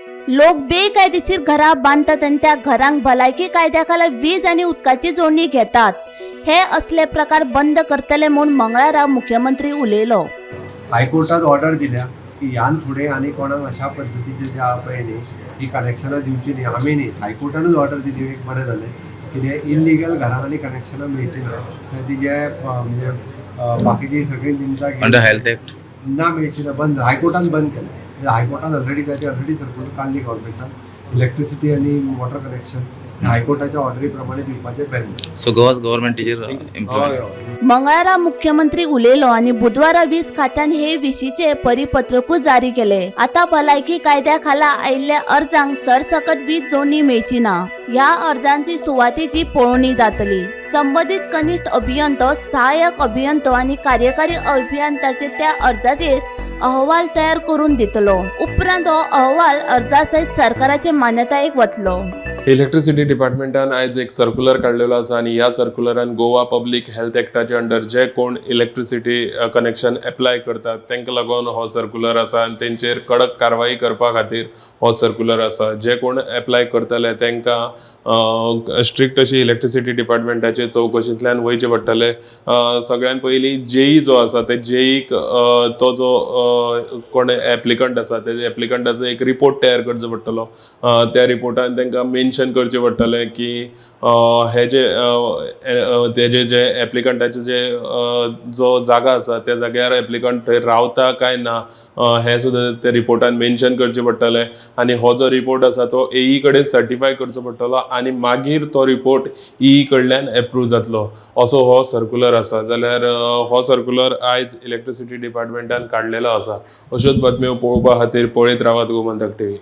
लोक बेकायदेशीर घरां बांदतात आनी त्या घरांक भलायकी कायद्या खाला वीज आनी उदकाची जोडणी घेतात. हे असले प्रकार बंद करतले म्हूण मंगळारा मुख्यमंत्री उलयलो. हायकोर्टान ऑर्डर दिल्या की ह्यान फुडें आनी कोणाक अशा पद्दतीचे जे आहा पळय न्ही, ही कनेक्शनां दिवची न्ही. आमी न्ही, हायकोर्टानूच ऑर्डर दिली. एक बरें जालें कितें इलिगल घरां आनी कनेक्शनां मेळची ना. तर ती जे म्हणजे बाकीची सगळीं निमतां अंडर हेल्थ एक्ट ना, मेळची ना. बंद, हायकोर्टान बंद केलें. हायकोर्टान ऑलरेडी ताची ऑलरेडी सर्कुलर काडली गव्हर्मेंटान. इलेक्ट्रिसिटी आनी वॉटर कनेक्शन हायकोर्टाच्या ऑर्डरी प्रमाणे दिवपाचें बॅन. सो गोवा गव्हर्मेंटीचेर इम्प्लिमेंट. हय हय मंगळारा मुख्यमंत्री उलयलो आनी बुधवारा वीज खात्यान हे विशींचे परिपत्रकूय जारी केले. आता भलायकी कायद्या खाला आयिल्ल्या अर्जांक सरसकट वीज जोडणी मेळची ना. ह्या अर्जांची सुवातेची पळोवणी जातली. संबंदीत कनिष्ठ अभियंतो, सहाय्यक अभियंतो आनी कार्यकारी अभियंत्याचे त्या अर्जाचेर अहवाल तयार करून दितलो. उपरांत हो अहवाल अर्जा सयत सरकाराचे मान्यतायेक वतलो. इलेक्ट्रिसिटी डिपार्टमेंटान आयज एक सर्कुलर काडलेलो आसा आनी ह्या सर्कुलरान गोवा पब्लीक हेल्थ एक्टाचे अंडर जे कोण इलेक्ट्रिसिटी कनेक्शन एप्लाय करतात तांकां लागून हो सर्कुलर आसा आनी तेंचेर कडक कारवाई करपा खातीर हो सर्कुलर आसा. जे कोण एप्लाय करतले तांकां स्ट्रिक्ट अशी इलेक्ट्रिसिटी डिपार्टमेंटाचे चवकशींतल्यान वयचें पडटलें. सगळ्यान पयलीं जेई जो आसा, ते जेईक तो जो कोण एप्लिकंट आसा, ते एप्लिकंटाचो एक रिपोर्ट तयार करचो पडटलो. त्या रिपोर्टान तांकां मेन्शन करचें पडटलें की हे जे तेजे जे एप्लिकंटाचे जे जो जागा आसा, त्या जाग्यार एप्लिकंट थंय रावता काय ना, हें सुद्दां त्या रिपोर्टान मेन्शन करचें पडटलें. आनी हो जो रिपोर्ट आसा तो एई कडेन सर्टिफाय करचो पडटलो आनी मागीर तो रिपोर्ट ई कडल्यान एप्रूव जातलो, असो हो सर्कुलर आसा. जाल्यार हो सर्कुलर आयज इलेक्ट्रिसिटी डिपार्टमेंटान काडलेलो आसा. अश्योच बातम्यो पळोवपा खातीर पळयत रावात गोमंतक टिवी.